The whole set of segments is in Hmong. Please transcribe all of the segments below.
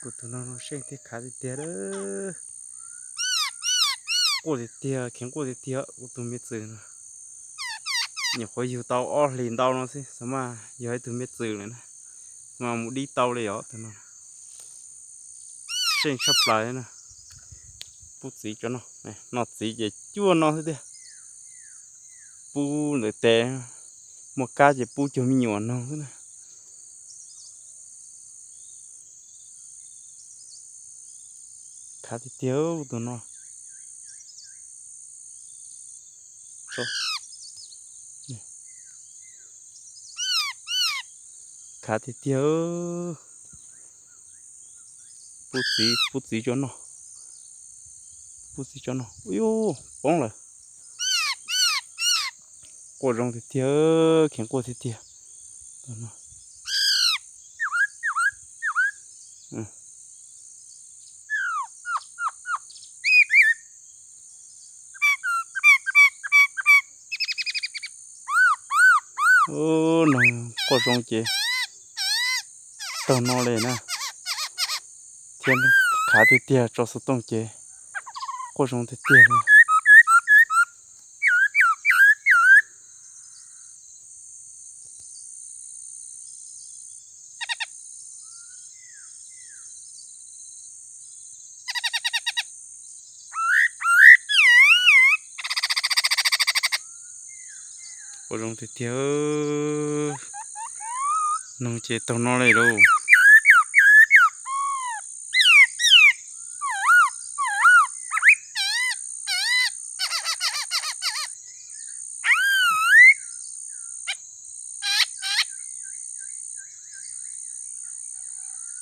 Kuv tus no no seej thiab khav tiag tiag lawm. Quaj tiag tiag, kheev quaj tiag tiag kuv tus me txwm no. Nyuam qhuav yug tau ob hlis ntau no xwb, xav mas yog ib tug me txwm lawm na, mas mus dib tau li os tus no. Seej tshaj plaws na. Pub txiv tso noj, noj txiv ces cuaj no xwb tiag. Pub ntawm tes, muaj kab ces pub cuag me nyuam noog xwb na. Khav tiag tiag tus no. Khav tiag tiag. Pub txiv, pub txiv tso noj. Pub txiv tso noj. Ub yuj, poob lawm. Quaj zoo tiag tiag, kheev quaj tiag tiag. Ub, noog quaj zoo ces taug no li na, thiab khav tiag tiag tso xov tooj ces quaj zoo tiag tiag li. Quaj zoo tiag tiag. Noog ces taug no li lauj.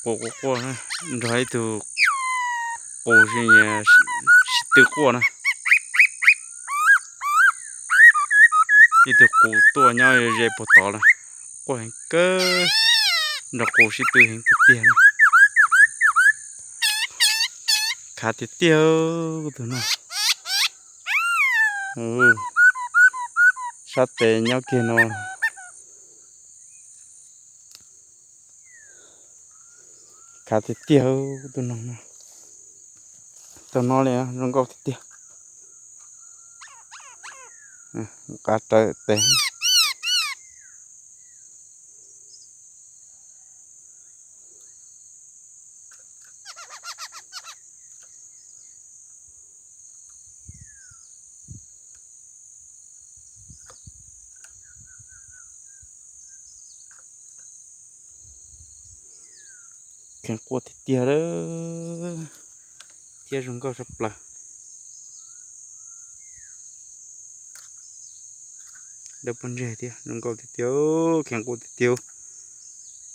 Quaj quaj quaj, nrog ib tug qus sib tw quaj na. Ib tug qus tuaj nyob ze puag tod lawm, quaj heev kawg, nrog qus sib tw heev tiag tiag na. Khav tiag tiag tus no. Sab tes nyob kiag no. Khav tiag tiag tus no. Tus no li zoo nkauj tiag tiag. Nqa rawv tes. Kheev quaj tiag tiag lawm thiab zoo nkauj tshaj plaws. Dawb paug ntseg thiab zoo nkauj tiag tiag, kheev quaj tiag tiag.